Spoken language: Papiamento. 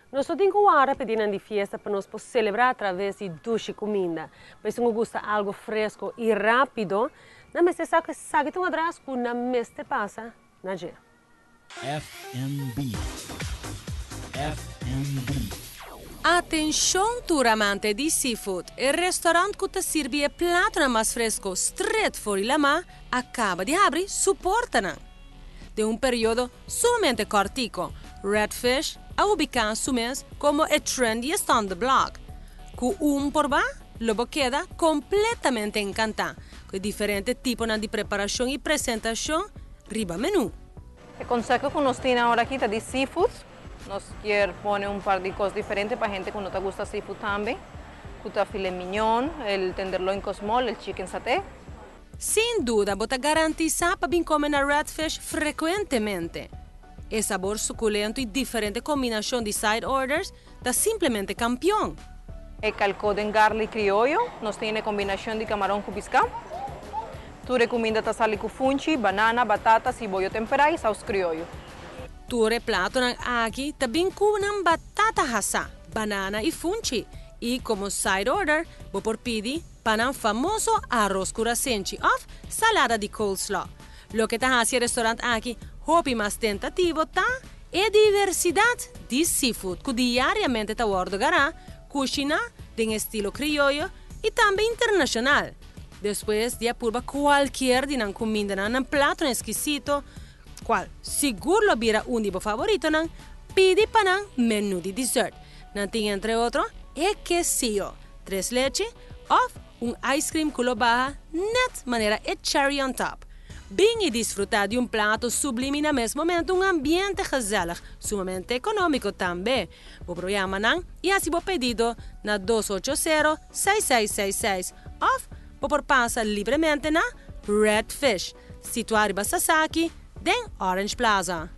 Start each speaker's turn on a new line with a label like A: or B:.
A: Nos no tin cu warda pa dianan di fiesta pa nos por celebra atraves di dushi cuminda. Pa esun cu gusta algo fresco y rapido, nan mester sa cu esaki ta un adres cu nan mester pasa na dje.
B: FNB. FNB.
A: Atencion tur amante di seafood, e restaurant cu ta sirbi e platonan mas fresco straight for di lama a caba di habri su portanan. Den un periodo sumamente cortico, Red Fish a ubica su mes como e trendiest on the block. Cu un porba, lo bo keda completamente encanta cu e diferente tiponan di preparacion y presentacion riba menu.
C: E conseho cu nos tin awor aki ta di seafood. Nos kier pone un par di cos diferente pa hende cu no ta gusta seafood tambe. Cu ta filet mignon, el tenderloin cu small, el chicken saté.
A: Sin duda bo ta garantisa pa bin come na Red Fish frecuentemente. E sabor suculento y diferente combinacion di side orders ta simplemente campeon.
C: E calco den garlic crioyo, nos tin e combinacion di camaron cu pisca. Tur e cuminda ta sali cu funchi, banana, batata, siboyo tempera y saus crioyo.
A: Tur e platonan aki ta bin cu nan batata hasa, banana y funchi. Y como side order, bo por pidi pa nan famoso aros cu rasenchi of salada di coleslaw. Loke ta haci e restaurant aki hopi mas tentativo ta e diversidad di seafood cu diariamente ta wordo gara, cushina den estilo crioyo y tambe internacional. Despues di a purba cualkier di nan cumindanan, nan plato exkisito, cual sigur lo bira un di bo favoritonan, pidi pa nan menu di dessert. Nan tin, entre otro, e quesillo, tres leche of un ice cream cu lo baha net manera e cherry on top. Bin y disfruta di un plato sublime na mes momento un ambiente gezellig, sumamente economico tambe. Bo por yama nan y haci bo pedido na 280-6666 of bo por pasa libremente na Red Fish, situa riba Sasaki, den Orange Plaza.